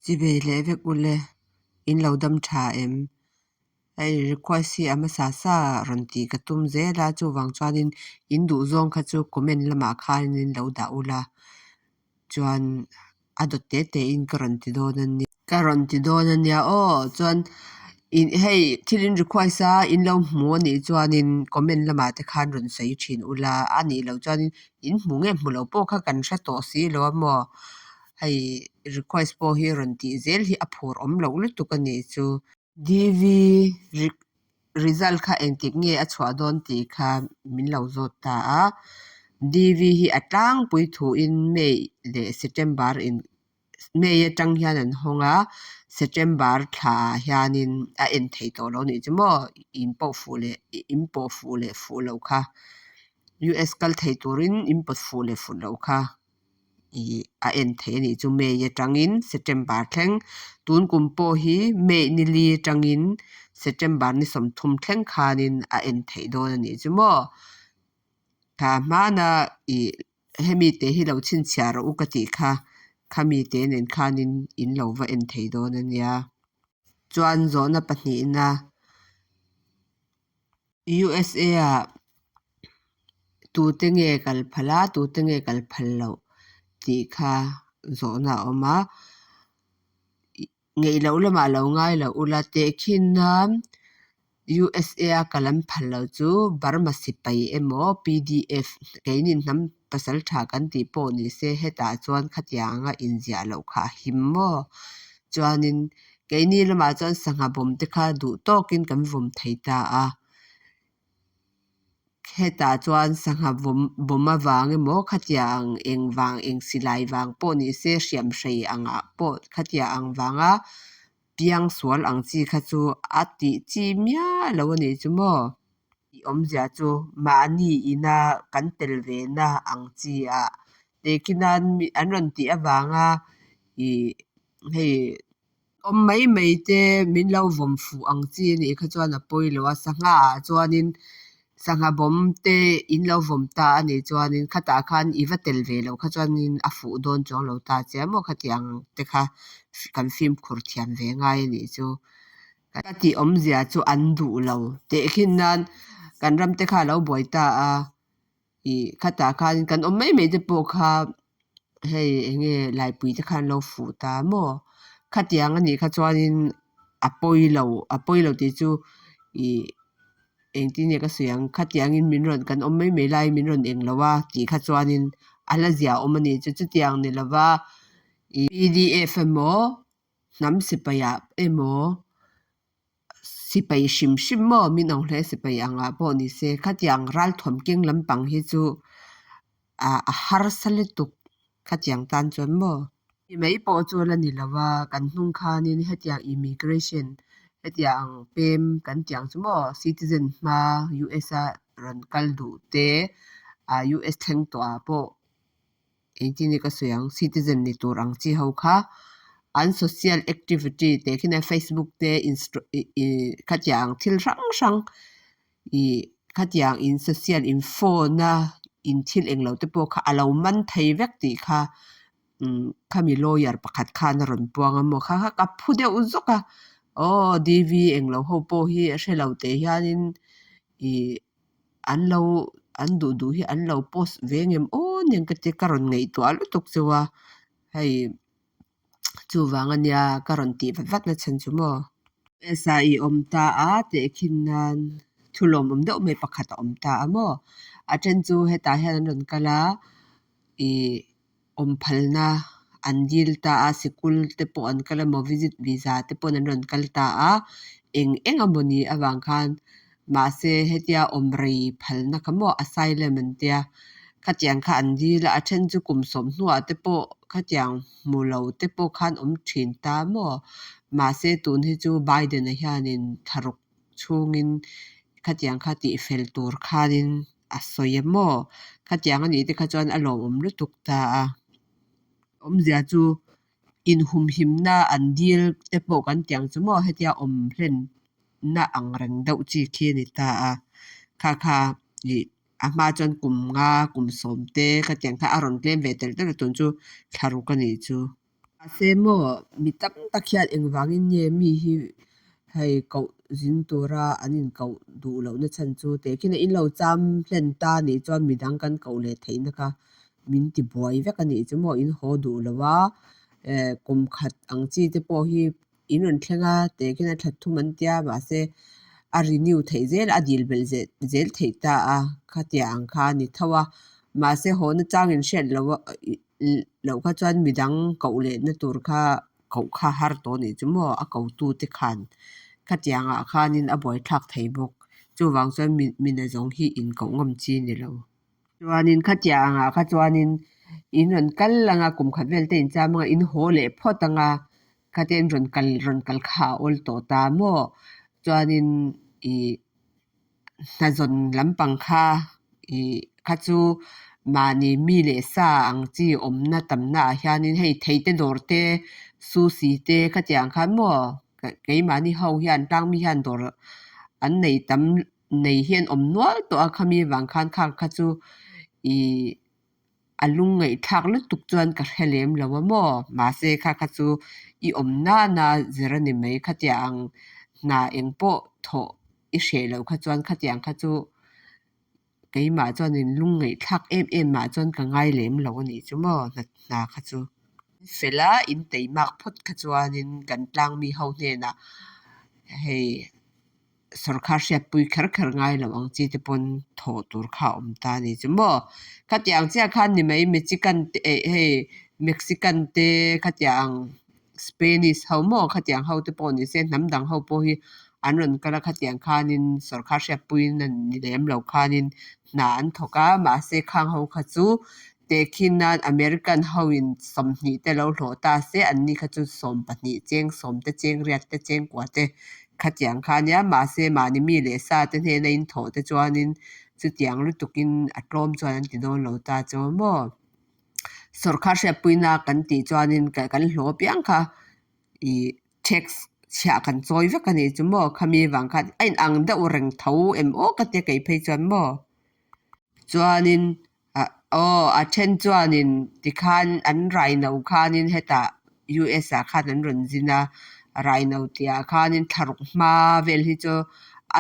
Chibei leh vek ule, in lo dam tha em? Hei request hi a hmasa sa rawn tih ka tum zel a, chuvang chuanin in duh zawng kha chu comment lamah khanin lo dah ula, chuan a dawt te te in ka rawn ti dawn a nia. Ka rawn ti dawn a nia aw, chuan in hei thil in request a in lo hmu a nih chuanin comment lamah te khan rawn sawi thin ula, a nih loh chuanin in hmu nge hmu lo pawh kha kan hre tawh si lo a maw. Hei request pawh hi rawn tih zel hi a phur awm loh lutuk a nih chu. DV result kha engtik nge a chhuah dawn tih kha min lo zawt ta a. DV hi a tlangpui thuin May leh September in May atang hian an hawng a, September thlaah hianin a en thei tawh lo nih chu maw in pawh fuh leh in pawh fuh leh fuh loh kha US kal thei turin in pawt fuh leh fuh loh kha. Ih a en theih a nih chu May atangin September thleng tun kum pawh hi May ni li atangin September ni 30 thleng khanin a en theih dawn a nih chu maw. Thla hmana ih hemi te hi lo chhinchhiah rawh u ka tih kha khami te nen khanin in lo va en thei dawn a nia. Chuan zawhna pahnihna USA ah tute nge kal phal a, tute nge kal phal loh tih kha zawhna a awm a. Ngeih loh lamah lo ngai loh ula tehkhin nan USA a kal an phal loh chu Burma sipai emaw PDF keini hnam pasal tha kan tih pawh ni se hetah chuan khatiang anga inziah loh kha a him maw. Chuanin keini lamah chuan sangha bawm te kha duh tawkin kan vawm thei ta a. Hetah chuan sangha vawm bawm avang emaw khatiang eng vang eng silai vang pawh ni se hriam hrei angah pawh khatiang ang vanga piang sual ang chi kha chu a tih chi miah lo a nih chu maw. Tih awmzia chu mahni ina kan tel ve na ang chi ah tehkhinan an rawn tih avanga ih hei awm mai mai te min lo vawm fuh ang chi a nih kha chuan a pawi lo a, sangha ah chuanin sangha bawm te in lo vawm ta a nih chuanin khatah khan i va tel ve loh kha chuanin a fuh dawn chuang lo ta che a maw khatiang te kha kan fimkhur thiam ve ngai a nih chu. Ka tih awmzia chu an duh lo tehkhin nan kan ram te kha a lo buai ta a. Ih khatah khan kan awm mai mai te pawh kha hei eng nge laipui te khan lo fuh ta maw khatiang a nih kha chuanin a pawi lo a pawi lo tih chu ih engtin nge ka sawi ang khatiangin min rawn kan awm mai mai laiin min rawn eng lo a tih kha chuanin a la zia awm a nih chu chutiang ni lova ih PDF emaw hnam sipai ah emaw. Sipai hrim hrim maw min ang hle sipai angah pawh ni se khatiang ralthuam keng lampang hi chu ah a harsa lutuk khatiang tan chuan maw. Mi mai pawh chu la ni lo a kan hnung khanin hetiang immigration hetiang pem kan tih ang chu maw citizen hma US a rawn kal duh te ah US thleng tawh ah pawh. Engtin nge ka sawi ang citizen ni tur ang chi ho kha an social activity teh khi nia facebook te khatiang thil hrang hrang ih khatiang in social in phone a in thil englo te pawh kha a lo man thei vek tih kha umm khami lawyer pakhat khan a rawn puang a maw kha kha ka phu deuh zawk a aw D_V englo ho pawh hi a hrelo teh hianin ih. An lo an duh duh hi an lo post ve ngem aw nen ka ti ka rawn ngaihtuah lutuk chu a hei chuvang a nia ka rawn tih vat vat na chhan chu maw. S-a i awm ta a tehkhin nan thu lawmawm deuh mai pakhat a awm ta a maw a then chu hetah hian an rawn kal a ih awm phalna an dil ta a sikul te pawh an kal emaw visit visa te pawh an rawn kal ta a eng eng emaw ni avang khan mahse hetia awm rei phalna kha maw asylum an tia khatiang kha an dil a a then chu kum sawm hnuah te pawh khatiang hmu lo te pawh khan awm thin ta maw mahse tun hi chu Biden-a hianin thlaruk chhungin khatiang kha tihfel tur khanin a sawi a maw? Khatiang a nih te kha chuan a lawmawm lutuk ta a. Awmzia chu inhumhimna an dil te pawh kan tiang chu maw hetia awm hlenna ang reng deuh chi khi a ni ta a. Kha kha ih a hma chuan kum nga kum sawm te khatiang kha a rawn tlem ve telh telh a tun chu thlaruk a nih chu. Mahse maw, mi tam tak hian engvangin nge mi hi hei koh zin tura an inkoh duh lohna chhan chu tehkhin a in lo cham hlen ta nih chuan midang kan koh leh theihna kha min ti buai vek a nih chu maw, in haw duh lo a, kum khat ang chi te pawh hi in rawn thleng a tehkhin a thla thum an tia mahse a renew theih zel a, a dil belh zel theih ta a, khatiang ang kha a ni tho a. Mahse haw na chang in hriat loh a loh kha chuan midang koh lehna tur kha koh kha har tawh anih chu maw a kotu te khan khatiang ah khanin a buaithlak thei bawk. Chuvang chuan mi mina zawng hi inkoh ngam chi ni lo. Chuanin khatiang angah kha chuanin in rawn kal anga kum khat vel te incham anga in haw leh phawt anga khatia in rawn kal rawn kal kha a awl tawh ta maw? Chuanin ih hnazawn lampang kha ih kha chu mahni mi leh sa ang chi awmna tamna ah hianin hei thei te dawr te sushi te khatiang khan maw keimahni ho hian tlangmi hian dawr an nei tam nei hi an awm nual tawh a khami vang khan khang kha chu ih a lungngaihthlak lutuk chuan ka hre lem lo a maw mahse kha kha chu i awm nana zir a ni mai khatiang ang hna eng pawh thawh i hreh loh kha chuan khatiang kha chu keimah chuanin lungngaihthlak em em ah chuan ka ngai lem lo a nih chu maw hna kha chu. Fel a in teimak phawt kha chuanin kan tlangmi ho hnenah hei Sorkar hriatpui kher kher ngai lo ang chi te pawn thawh tur kha a awm ta a ni chu maw. Khatiang chiah khan ni mai Mexican te eh hei Mexican te khatiang Spanish ho maw khatiang ho te pawh ni se hnam dang ho pawh hi an rawn kal a khatiang khanin sorkar hriatpui na ni lem lo khanin hna an thawk a mahse khang ho kha chu Tehkhin nan American hoin 20 te lo hlawh ta se, anni kha chu 12, cheng sawm te, cheng riat te, cheng kua te khatiang kha ania. Mahse, mahni mi leh sa te hnena in thawh te chuanin chutiang lutukin a tlawm chuan an ti dawn lo ta chu maw. Sawrkar hriatpuina kan tih chuanin kan hlawh apiang kha ih tax chhiah kan chawi vek a nih chu maw. Khami vang khan a inang deuh reng tho em aw ka tia kei phei chuan maw. Chuanin Aw, a then chuanin tikhan an raino khanin hetah US ah khan an rawn zin a, raino tihah khanin thlaruk hma vel hi chu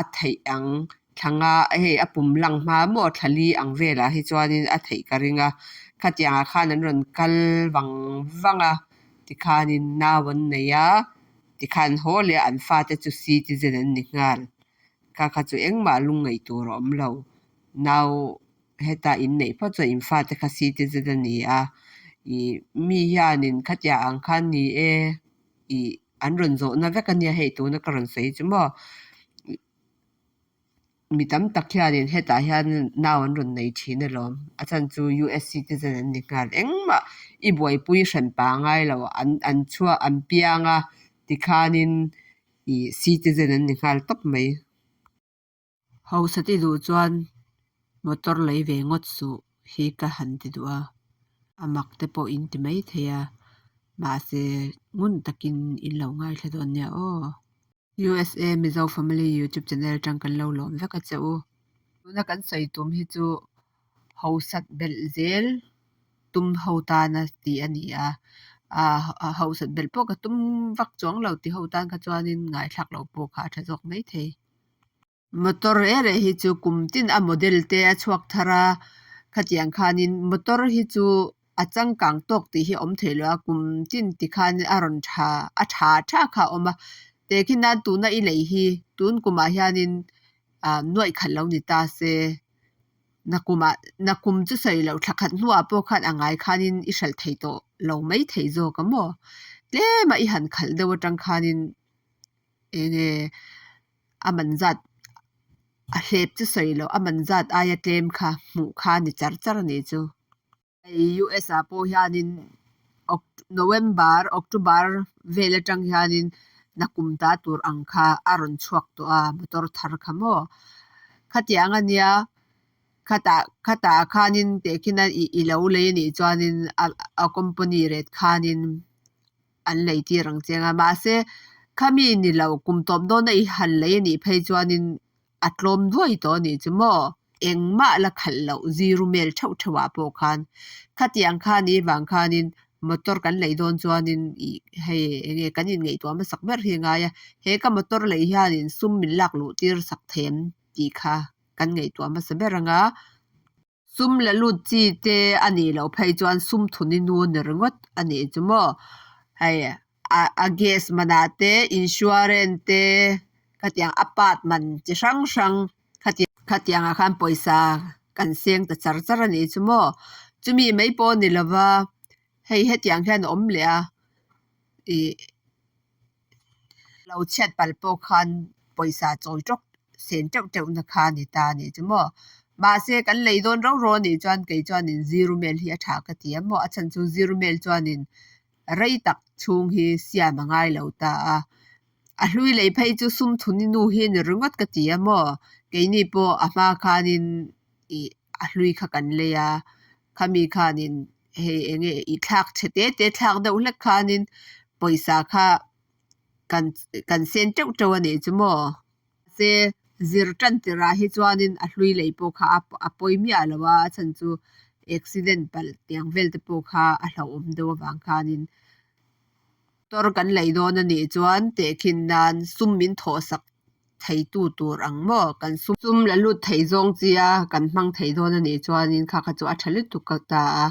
a theih ang, thla nga hei a pum lang hma maw thla li ang velah hi chuanin a theih ka ring a, khatiangah khan an rawn kal vang vang a, tikhanin nau an nei a, tikhan haw leh an fate chu citizen an ni nghal, kha kha chu engmah lungngaih tur a awm lo, nau Heta inneih phawt chuan in fate kha citizen a ni a, ih mi hianin khatiang ang khan ni e ih an rawn zawhna vek a nia hei tuna ka rawn sawi chu maw. Mi tam tak hianin hetah hian nau an rawn nei thin alawm, a chhan chu US citizen an ni nghal engmah i buaipui hran pa ngai lo an an chhuah an piang a tikhanin ih citizen an ni nghal tawp mai. Hausa ti duh chuan motor lei ve ngawt suh hi ka han ti duh a, a mak te pawh in ti mai thei a, mahse ngun takin in lo ngaithla dawn nia aw. USA Mizo Family YouTube channel atang kan lo lawm vek a che u. Tuna kan sawi tum hi chu hausat belh zel tum ho tana tih a ni a, hausat belh pawh ka tum vak chuang lo ti ho tan kha chuanin ngaithlak loh pawh kha a tha zawk mai thei. Motor reh reh hi chu kum tin a model te a chhuak thar a, khatiang khanin motor hi chu a changkang tawk tih hi a awm theih loh a, kum tin tikhan a rawn tha a tha tha kha a awm a, tehkhin nan tuna i lei hi tun kumah hianin ah nuaih khat lo ni ta se nakumah nakum chu sawi loh thla khat hnuah pawh khan a ngai khanin i hralh thei tawh lo mai thei zawk a maw tlem a i han khalh deuh atang khanin eng nge a man zat a hlep chu sawi loh a man zat aia tlem kha hmuh kha a ni char char a nih chu. Hei US ah pawh hianin November, October vel atang hianin nakum ta tur ang kha a rawn chhuak tawh a motor thar kha maw. Khatiang ania khatah khatah khanin tehkhin a i lo lei anih chuanin a company rate khanin an lei tir ang cheng a mahse khami ni lo kum tawp dawna i han lei anih phei chuanin a tlawm duai tawh anih chu maw engmah la khalh loh zero mel theuh theuh ah pawh khan khatiang kha ni vang khanin. Motor kan lei dawn chuanin ih hei eng nge kan inngaihtuah hmasak ber hi a ngai a, he ka motor lei hianin sum min lak luh tir sak thei em tih kha kan ngaihtuah hmasa ber ang a. Sum la lut chi te a nih loh phei chuan sum thun i nu ni ringawt a nih chu maw. Hei a gas manah te insurance te khatiang a part man chi hrang hrang khatiang ah khan pawisa kan seng ta char char a nih chu maw. Chumi mai pawh a ni lova hei hetiang hian a awm leh a ih lo chhiat palh pawh khan pawisa chawi tawk sen teuh teuh na kha a ni ta a nih chu maw. Mahse kan lei dawn rau rau a nih chuan kei chuanin zero mel hi a tha ka ti a maw a chhan chu zero mel chuanin rei tak chhung hi siam a ngai lo ta a. A hlui lei phei chu sum thun i nu hi a ni ringawt ka ti a maw. Keini pawh a hma khanin ih a hlui kha kan lei a khami khanin hei eng nge ih thlak chhe te te thlak deuh hlek khanin pawisa kha kan kan sen teuh teuh a nih chu maw. Mahse zir tan tirah hi chuanin a hlui lei pawh kha a pawi miah lo a, a chhan chu accident palh tiang vel te pawh kha a hlauhawm deuh avang khanin motor kan lei dawn a nih chuan tehkhin nan sum min thawh sak theitu tur ang maw kan sum sum la lut thei zawng chia kan hmang thei dawn a nih chuanin kha kha chu a tha lutuk ta a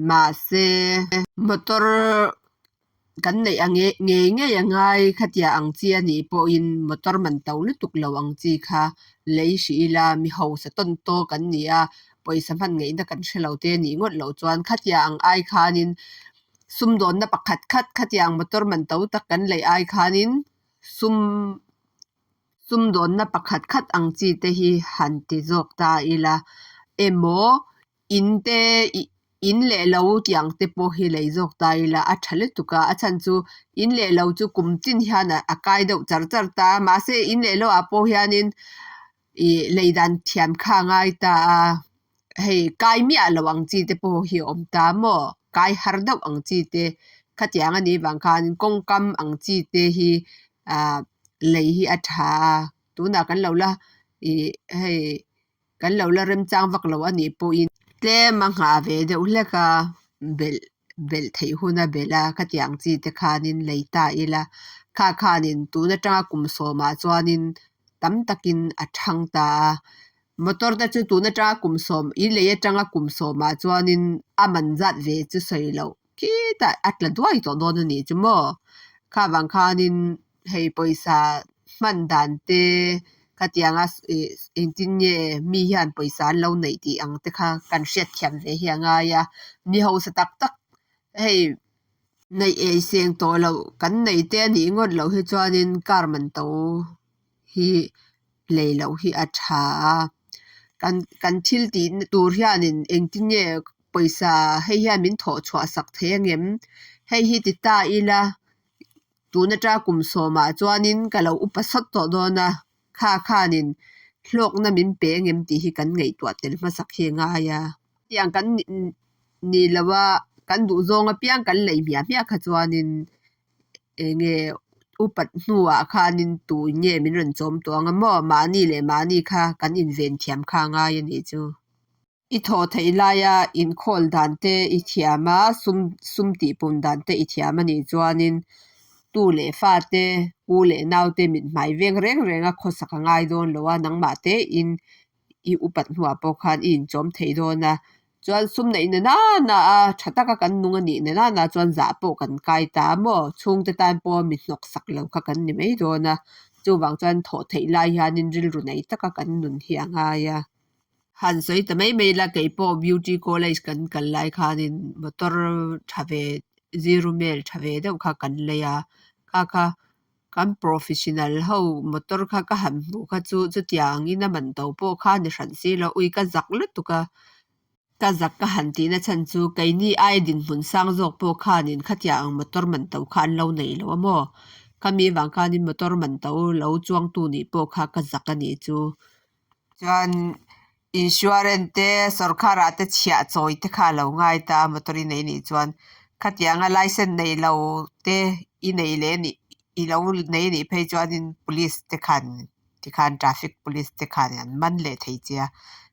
mahse motor kan neih a ngei ngei ngei a ngai khatia ang chi a nih pawhin motor man to lutuk lo ang chi kha lei hrih ila mi hausa tawn tawk an ni a pawisa hman ngaihna kan hre lo te nih ngawt loh chuan khatia ang ai khanin sumdawnna pakhat khat khatia ang motor man to tak kan lei ai khanin sum sumdawnna pakhat khat ang chi te hi han ti zawk ta ila emaw in te ih in leh lo tiang te pawh hi lei zawk ta ila a tha lutuk a a chhan chu in leh lo chu kum tin hian a kai deuh char char ta a mahse in leh lo ah pawh hianin ih lei dan thiam kha a ngai ta a hei kai miah lo ang chi te pawh hi a awm ta maw kai har deuh ang chi te khatiang a nih vang khan kawngkam ang chi te hi ah lei hi a tha a tunah kan lo la ih hei. Kan lo la remchang vak lo a nih pawhin tlem a nghah ve deuh hlek a, belh belh theih hun a belh a, khatiang chi te khanin lei ta ila, kha khanin tun atanga kum sawmah chuanin tam takin a thang ta a, motor te chu tun atanga kum sawm i lei atanga kum sawmah chuanin a man zat ve chu sawi loh khitah a tla duai tawh dawn a nih chu maw, kha vang khanin hei pawisa hman dan te khatianga ih engtin nge mi hian pawisa an lo neih tih ang te kha kan hriatthiam ve hi a ngai a mi hausa tak tak hei neih ei seng tawh loh kan nei te a nih ngawt loh hi chuanin car man to hi lei loh hi a tha a kan kan thil tih na tur hianin engtin nge pawisa hei hian min thawh chhuah sak thei angem hei hi ti ta ila. Tun atang kum sawmah chuanin ka lo upa sawt tawh dawn a, kha khanin hlawkna min pe angem tih hi kan ngaihtuah tel hmasak hi a ngai a. Tiang kan ni lo a, kan duhzawng apiang kan lei hmiah hmiah kha chuanin eng nge upat hnuah khanin tu nge min rawn chawm tawh ang a maw? Mahni leh mahni kha kan inven thiam kha a ngai a nih chu. I thawh theih laia inkhawl dan te i thiam a, sum sum tihpun dan te i thiam a nih chuanin tu leh fa te, u leh nau te mit hmai veng reng reng a khawsak a ngai dawn lo a, nangmah tein i upat hnuah pawh khan i inchawm thei dawn a. Chuan sum neih na nana a tha taka kan nung a nih na nana chuan zah pawh kan kai ta a maw? Chhungte tan pawh mi hnawk sak lo kha kan ni mai dawn a, chuvang chuan thawh theih lai hianin rilru nei taka kan nun hi a ngai a. Han sawi ta mai mai ila kei pawh beauty college kan kal lai khanin motor tha ve zero mel tha ve deuh kha kan lei a kha kha kan professional ho motor kha ka han hmuh kha chu chutiang in a man to pawh kha ni hran si lo ui ka zak lutuk a ka zak ka han tih na chhan chu keini ai dinhmun sang zawk pawh khanin khatiang ang motor man to kha an lo nei lo a maw khami vang khanin motor man to lo chuangtu nih pawh kha ka zak a nih chu. Chuan insurance te sawrkar ah te chhiah chawi te kha a lo ngai ta a motor i nei nih chuan khatianga licence nei lo te i nei leh anih i lo nei anih phei chuanin police te khan tikhan traffic police te khan an man leh thei che a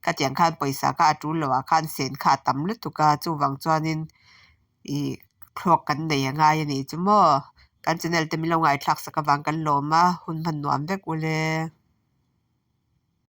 khatiang khan pawisa kha a tul loh ah khan sen kha a tam lutuk a chuvang chuanin ih. Thluak kan nei a ngai a nih chu maw. Kan channel te min lo ngaithlak sak avang kan lawm a, hun hman nuam vek ule.